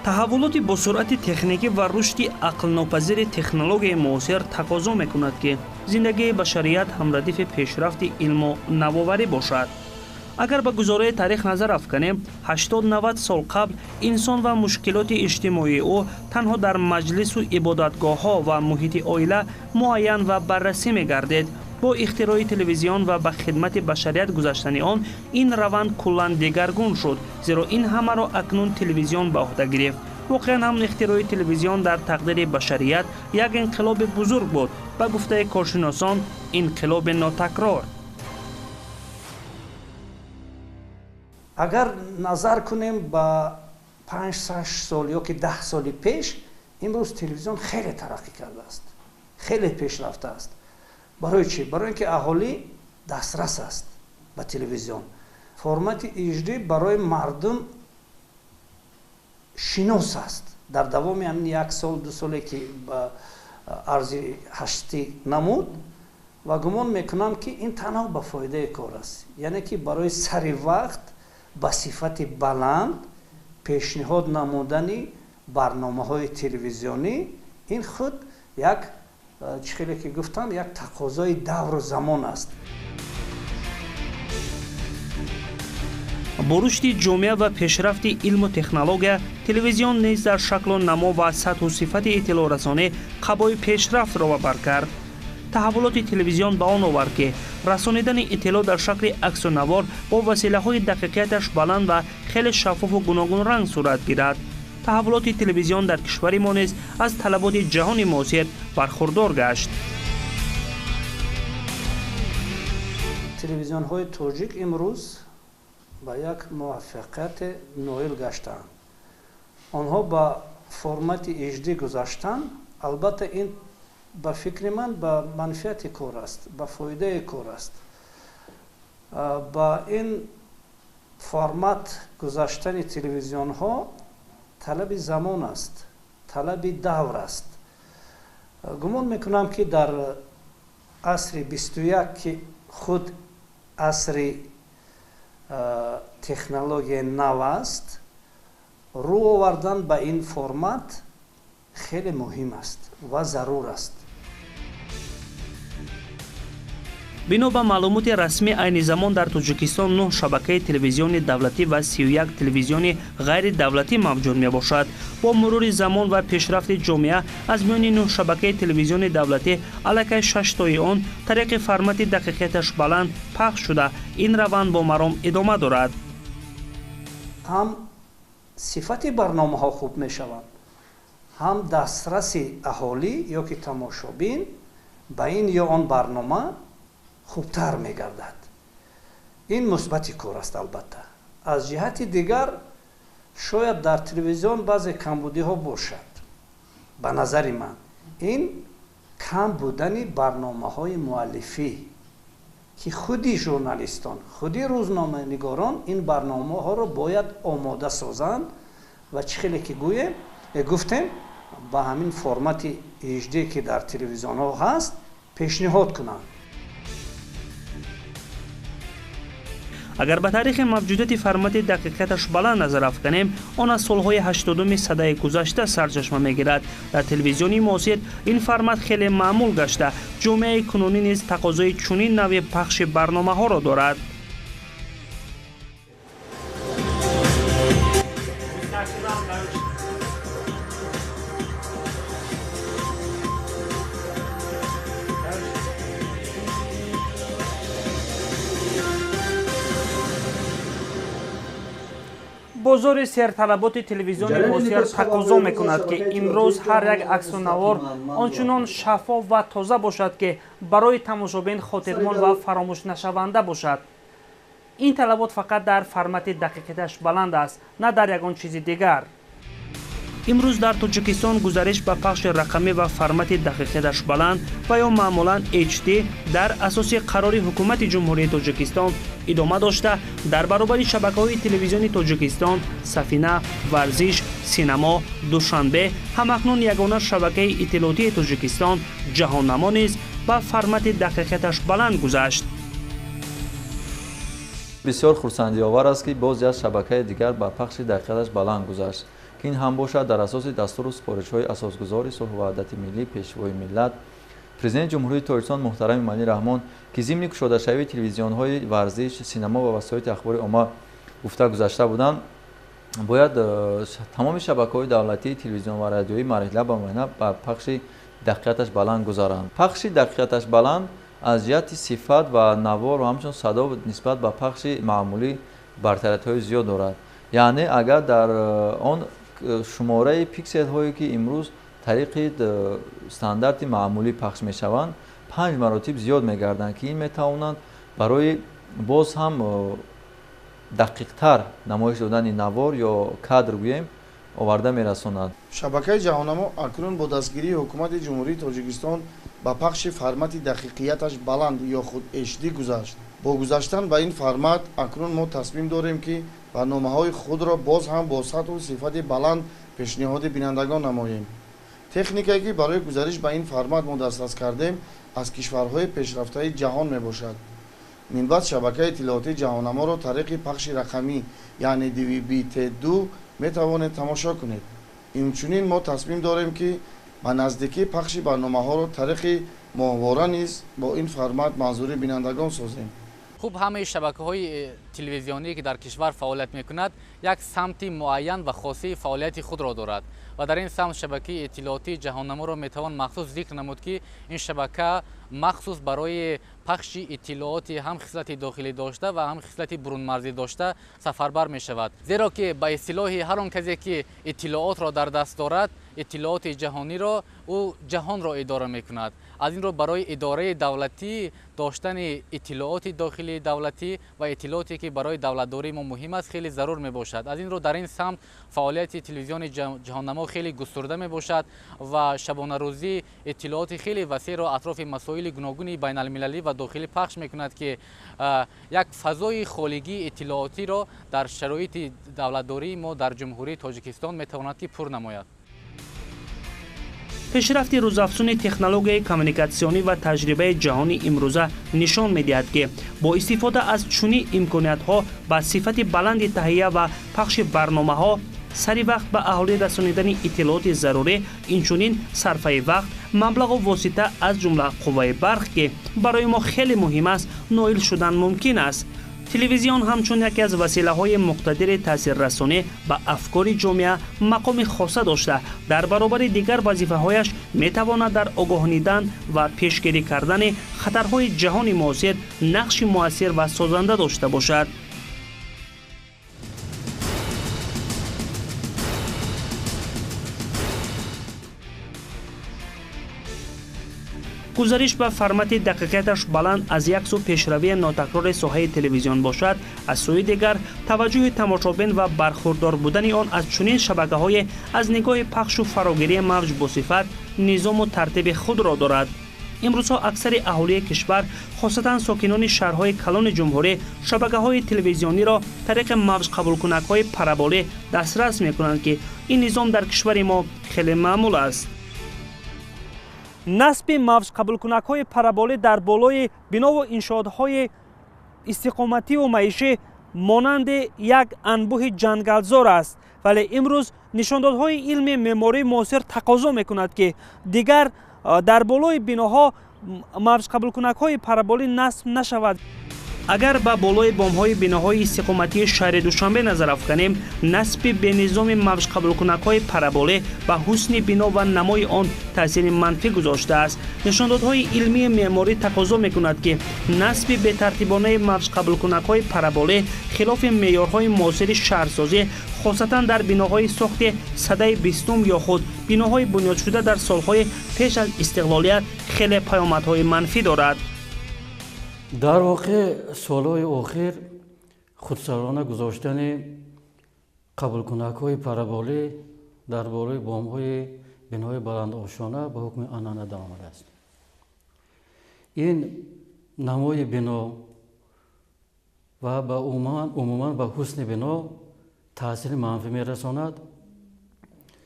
Таҳаввулоти босуръати техникӣ ва рушди ақлнопазири технологияи муосир тақозо мекунад, ки зиндагии башарият ҳамрадифи пешрафти илму навоварӣ бошад. Агар ба гузораи таърих назар афканем, 80-90 сол қабл инсон ва мушкилоти иҷтимоии ӯ танҳо дар маҷлису ибодатгоҳҳо ва муҳити оила муайян ва баррасӣ мегардид. Бо ихтирои телевизион ва ба хидмати башарият гузаштани он ин раванд куллан дигаргун шуд, зеро ин ҳамаро акнун телевизион ба ӯҳда гирифт. Воқеан ҳам ихтирои телевизион дар тақдири башарият як инқилоби бузург буд, ба гуфтаи коршиносон, инқилоби нотакрор. Агар назар кунем ба 5-6 сол ё ки 10 соли пеш, имрӯз телевизион хеле тараққӣ кардааст, хеле пешрафтааст. Барои чӣ? Барои ин ки аҳолӣ дастрас аст ба телевизион. Формати HD барои мардум шинос аст. Дар давоми ҳамин як сол, 2 соле ки ба арзи ҳаштӣ намуд, ва гумон мекунам, ки ин танҳо ба фоидаи кор аст, яъне ки барои сари вақт ба сифати баланд пешниҳод намудани барномаҳои телевизионӣ ин худ як, чӣ хеле ки гуфтам, як тақозои давру замон аст. Бо рушди ҷомеа ва пешрафти илму технология телевизион низ дар шаклу намо ва сатҳу сифати иттилоърасонӣ қабои пешрафтро ба бар кард. Таҳаввулоти телевизион ба он овард, ки расонидани иттилоъ дар шакли аксу навор бо василаҳои дақиқияташ баланд ва хеле шаффофу гуногунранг сурат гирад. Таҳаввулоти телевизион дар кишвари мо низ аз талаботи ҷаҳони муосир бархурдор гашт. Телевизионҳои тоҷик имрӯз ба як муваффақияте ноил гаштаанд. Онҳо ба формати HD гузаштанд. Албатта, ин ба фикри ман ба манфиати кор аст, ба фоидаи кор аст. Ба ин формат гузаштани телевизионҳо талаби замон аст, талаби давр аст. Гумон мекунам, ки дар асри 21, ки худ асри технологияи нав аст, рӯ овардан ба ин формат хеле муҳим аст ва зарур аст. Бино ба маълумоти расмӣ, айни замон дар Тоҷикистон 9 шабакаи телевизиони давлатӣ ва 31 телевизиони ғайридавлатӣ мавҷуд мебошад. Бо мурури замон ва пешрафти ҷомеа аз миёни 9 шабакаи телевизиони давлатӣ аллакай 6тои он тариқи формати дақиқияташ баланд пахш шуда, ин раванд бо маром идома дорад. Ҳам сифати барномаҳо хуб мешаванд, ҳам дастраси аҳолӣ ё ки тамошобин ба ин ё он барнома хубтар мегардад. Ин мусбати кор аст. Албатта, аз ҷиҳати дигар шояд дар телевизион баъзе камбудиҳо бошад. Ба назари ман, ин кам будани барномаҳои муаллифӣ, ки худи журналистон, худи рӯзноманигорон ин барномаҳоро бояд омода созанд ва чӣ хеле ки гӯем, гуфтем, ба ҳамин формати HD, ки дар телевизионҳо ҳаст, пешниҳод кунанд. Агар ба таърихи мавҷудияти формати дақиқияташ баланд назар афканем, он аз солҳои 80-уми садаи гузашта сарчашма мегирад. Дар телевизиони муосир ин формат хеле маъмул гашта, ҷомеаи кунунӣ низ тақозои чунин навъи пахши барномаҳоро дорад. Бозори серталаботи телевизиони муосир тақозо мекунад, ки имрӯз ҳар як аксу навор ончунон шаффоф ва тоза бошад, ки барои тамошобин хотирмон ва фаромӯшнашаванда бошад. Ин талабот фақат дар формати дақиқияташ баланд аст, на дар ягон чизи дигар. Имрӯз дар Тоҷикистон гузариш ба пахши рақамӣ ва формати дақиқияташ баланд ва ё маъмулан HD дар асоси қарори Ҳукумати Ҷумҳурии Тоҷикистон идома дошта, дар баробари шабакаҳои телевизиони Тоҷикистон, Сафина, Варзиш, Синамо, Душанбе, ҳамакнун ягона шабакаи иттилоотии Тоҷикистон Ҷаҳоннамо низ ба формати дақиқияташ баланд гузашт. Бисёр хурсандиовар аст, ки боз як шабакаи дигар ба пахши дақиқияташ баланд гузашт, ки ин ҳам бошад дар асоси дастуру супоришҳои асосгузори сулҳу ваҳдати миллӣ, пешвои миллат, Президенти Ҷумҳурии Тоҷикистон муҳтарам Эмомалӣ Раҳмон, ки зимни кушодашавии телевизионҳои варзиш, синемо ва васоити ахбори омма гуфта гузашта буданд, бояд тамоми шабакаҳои давлатии телевизион ва радиоӣ марҳила ба марҳила ба пахши дақиқаташ баланд гузаранд. Пахши дақиқаташ баланд аз ҷиҳати сифат ва навор ва ҳамчунин садо нисбат ба пахши маъмулӣ бартариятҳои зиёд дорад. Яъне агар дар он шумораи пикселҳое ки имрӯз тариқи стандарти маъмулӣ пахш мешаванд, 5 маротиб зиёд мегарданд, ки ин метавонанд барои боз ҳам дақиқтар намоиш додани навор ё кадр гӯем оварда мерасонад. Шабакаи Ҷаҳоннамо акнун бо дастгирии Ҳукумати Ҷумҳурии Тоҷикистон ба пахши формати дақиқияташ баланд ё худ HD гузашт. Бо гузаштан ба ин формат акнун мо тасмим дорем, ки барномаҳои худро боз ҳам бо сатҳу сифати баланд пешниҳоди бинандагон намоем. Техникае ки барои гузариш ба ин формат мо дастрас кардем, аз кишварҳои пешрафтаи ҷаҳон мебошад. Минбаъд шабакаи иттилоотии Ҷаҳоннаморо тариқи пахши рақамӣ, яъне DVB-T2 метавонед тамошо кунед. Инчунин мо тасмим дорем, ки ба наздикӣ пахши барномаҳоро тариқи моҳвора низ бо ин формат манзури бинандагон созем. Хуб, ҳамаи шабакаҳои телевизионие ки дар кишвар фаъолият мекунад, як самти муайян ва хосии фаъолияти худро дорад ва дар ин самт шабакаи иттилоотии Ҷаҳоннаморо метавон махсус зикр намуд, ки ин шабака махсус барои пахши иттилооти ҳам хислати дохилӣ дошта ва ҳам хислати бурунмарзӣ дошта сафарбар мешавад. Зеро ки ба истилоҳи ҳар он касе ки иттилоотро дар даст дорад, иттилооти ҷаҳониро ӯ ҷаҳонро идора мекунад. Аз ин рӯ барои идораи давлатӣ доштани иттилооти дохилии давлатӣ ва иттилооте ки барои давлатдории мо муҳим аст, хеле зарур мебошад. Аз ин рӯ дар ин самт фаъолияти телевизиони Ҷаҳоннамо хеле густурда мебошад ва шабонарӯзӣ иттилооти хеле васеъро атрофи масоили гуногуни байналмилалӣ ва дохилӣ пахш мекунад, ки як фазои холигии иттилоотиро дар шароити давлатдории мо дар Ҷумҳурии Тоҷикистон метавонад ки пур намояд. Пешрафти рӯзафзуни технологияи коммуникатсионӣ ва таҷрибаи ҷаҳони имрӯза нишон медиҳад, ки бо истифода аз чунин имкониятҳо ба сифати баланди таҳия ва пахши барномаҳо, сари вақт ба аҳолӣ расонидани иттилооти зарурӣ, инчунин сарфаи вақт, маблағу восита аз ҷумла қувваи барқ, ки барои мо хеле муҳим аст, ноил шудан мумкин аст. Телевизион ҳамчун яке аз василаҳои муқтадири таъсиррасонӣ ба афкори ҷомеа мақоми хоса дошта, дар баробари дигар вазифаҳояш метавонад дар огоҳонидан ва пешгирӣ кардани хатарҳои ҷаҳони муосир нақши муассир ва созанда дошта бошад. Гузариш ба формати дақиқияташ баланд аз як сӯ пешравии нотакрори соҳаи телевизион бошад, аз сӯи дигар таваҷҷӯҳи тамошобин ва бархурдор будани он аз чунин шабакаҳое аз нигоҳи пахшу фарогирии мавҷ бо сифат, низому тартиби худро дорад. Имрӯзҳо аксари аҳолии кишвар, хосатан сокинони шаҳрҳои калони ҷумҳурӣ, шабакаҳои телевизиониро тариқи мавҷқабулкунакҳои параболӣ дастрас мекунанд, ки ин низом дар кишвари мо хеле маъмул аст. Насби мавҷқабулкунакҳои параболӣ дар болои бинову иншоотҳои истиқомативу маишӣ монанди як анбӯҳи ҷангалзор аст, вале имрӯз нишондодҳои илми меъмории муосир тақозо мекунад, ки дигар дар болои биноҳо мавҷқабулкунакҳои параболӣ насб нашавад. Агар ба болои бомҳои биноҳои истиқоматии шаҳри Душанбе назар афканем, насби бенизоми мавҷқабулкунакҳои параболӣ ба ҳусни бино ва намои он таъсири манфӣ гузоштааст. Нишондодҳои илмии меъморӣ тақозо мекунад, ки насби бетартибонаи мавҷқабулкунакҳои параболӣ хилофи меъёрҳои муосири шаҳрсозӣ, хосатан дар биноҳои сохти садаи бистум ё худ биноҳои бунёдшуда дар солҳои пеш аз истиқлолият хеле паёмадҳои манфӣ дорад. Дар воқеъ солҳои охир худсарона гузоштани қабулкунакҳои параболӣ дар болои бомҳои биноҳои баландошона ба ҳукми анъана даромадааст. Ин намои бино ва ба умуман ба ҳусни бино таъсири манфӣ мерасонад,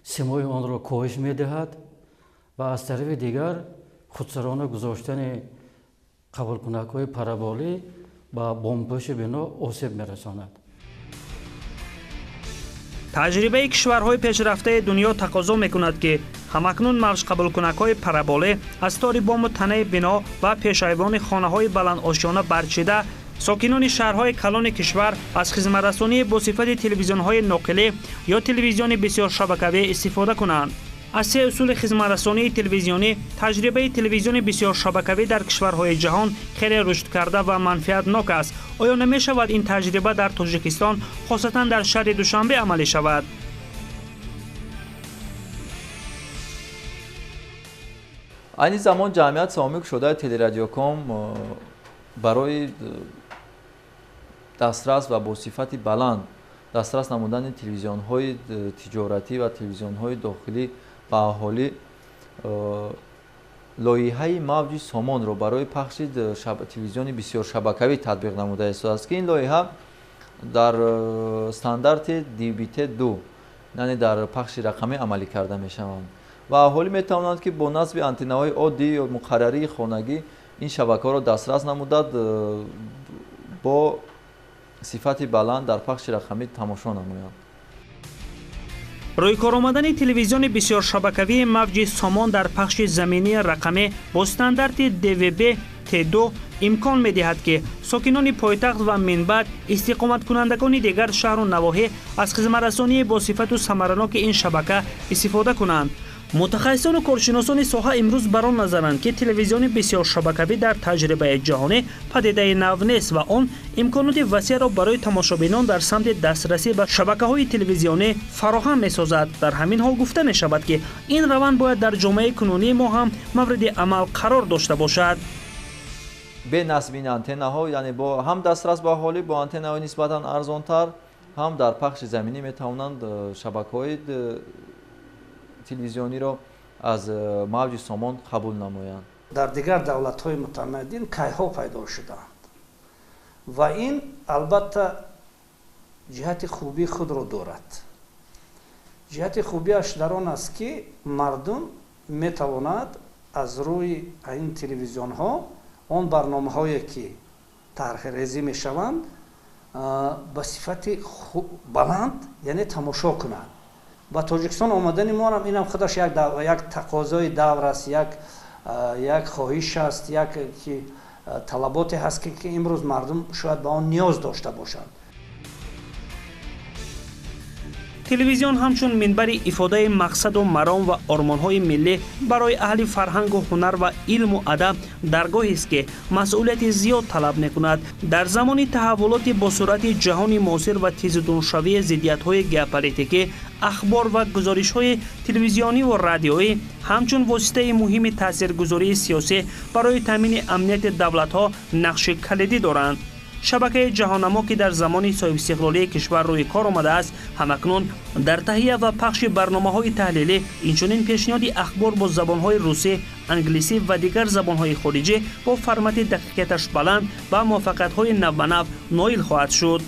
симои онро коҳиш медиҳад ва аз тарафи дигар худсарона гузоштани қабулкунакҳои параболӣ ба бомпӯши бино осеб мерасонад. Таҷрибаи кишварҳои пешрафтаи дунё тақозо мекунад, ки ҳамакнун мавҷқабулкунакҳои параболӣ аз тори бому танаи бино ва пешайвони хонаҳои баландошёна барчида, сокинони шаҳрҳои калони кишвар аз хизматрасонии бо сифати телевизионҳои ноқилӣ ё телевизиони бисёршабакавӣ истифода кунанд. Аз се усули хизматрасонии телевизионӣ таҷрибаи телевизиони бисёршабакавӣ дар кишварҳои ҷаҳон хеле рушдкарда ва манфиатнок аст. Оё намешавад ин таҷриба дар Тоҷикистон, хосатан дар шаҳри Душанбе, амалӣ шавад? Айни замон ҷамъият саҳомӣ кушодаи Телерадиоком барои дастрас ва бо сифати баланд дастрас намудани телевизионҳои тиҷоратӣ ва телевизионҳои дохилӣ ба аҳолӣ лоиҳаи мавҷи сомонро барои пахши телевизиони бисёршабакавӣ татбиқ намуда истодааст, ки ин лоиҳа дар стандарти DVB-T2, яъне дар пахши рақамӣ амалӣ карда мешаванд ва аҳолӣ метавонанд, ки бо насби антеннаҳои оддӣ ё муқаррарии хонагӣ ин шабакаҳоро дастрас намудад, бо сифати баланд дар пахши рақамӣ тамошо намоянд. Рӯи кор омадани телевизиони бисёршабакавии мавҷи сомон дар пахши заминии рақамӣ бо стандарти DVB T2 имкон медиҳад, ки сокинони пойтахт ва минбаъд истиқоматкунандагони дигар шаҳру навоҳӣ аз хизматрасонии бо сифату самараноки ин шабака истифода кунанд. Мутахассисону коршиносони соҳа имрӯз бар он назаранд, ки телевизиони бисёршабакавӣ дар таҷрибаи ҷаҳонӣ падидаи нав нест ва он имконоти васеъро барои тамошобинон дар самти дастрасӣ ба шабакаҳои телевизионӣ фароҳам месозад. Дар ҳамин ҳол гуфта мешавад, ки ин раванд бояд дар ҷомеаи кунунии мо ҳам мавриди амал қарор дошта бошад. Бе насби ин антеннаҳо, яъне бо ҳам дастрас ба аҳолӣ бо антеннаҳои нисбатан арзонтар, ҳам дар пахши заминӣ метавонанд шабакаҳои телевизиониро аз мавҷи сомон қабул намоянд. Дар дигар давлатҳои мутамаддин кайҳо пайдо шудаанд ва ин албатта ҷиҳати хубии худро дорад. Ҷиҳати хубиаш дар он аст, ки мардум метавонад аз рӯи ин телевизионҳо он барномаҳое ки тарҳрезӣ мешаванд ба сифати баланд, яъне тамошо кунад. Ба Тоҷикистон омадани мо ҳам инам худаш як тақозои давр аст, як хоҳиш аст, як талаботе ҳаст, ки имрӯз мардум шояд ба он ниёз дошта бошанд. Телевизион ҳамчун минбари ифодаи мақсаду маром ва ормонҳои миллӣ барои аҳли фарҳангу ҳунар ва илму адаб даргоҳест, ки масъулияти зиёд талаб мекунад. Дар замони таҳаввулоти босуръати ҷаҳони муосир ва тезудуншавии зиддиятҳои геополитикӣ, ахбор ва гузоришҳои телевизиониву радиоӣ ҳамчун воситаи муҳими таъсиргузории сиёсӣ барои таъмини амнияти давлатҳо нақши калидӣ доранд. Шабакаи ҷаҳоннамо, ки дар замони соҳибистиқлолии кишвар рӯи кор омадааст, ҳамакнун дар таҳия ва пахши барномаҳои таҳлилӣ, инчунин пешниҳоди ахбор бо забонҳои русӣ, англисӣ ва дигар забонҳои хориҷӣ бо формати дақиқияташ баланд ба муваффақиятҳои навбанав ноил хоҳад шуд.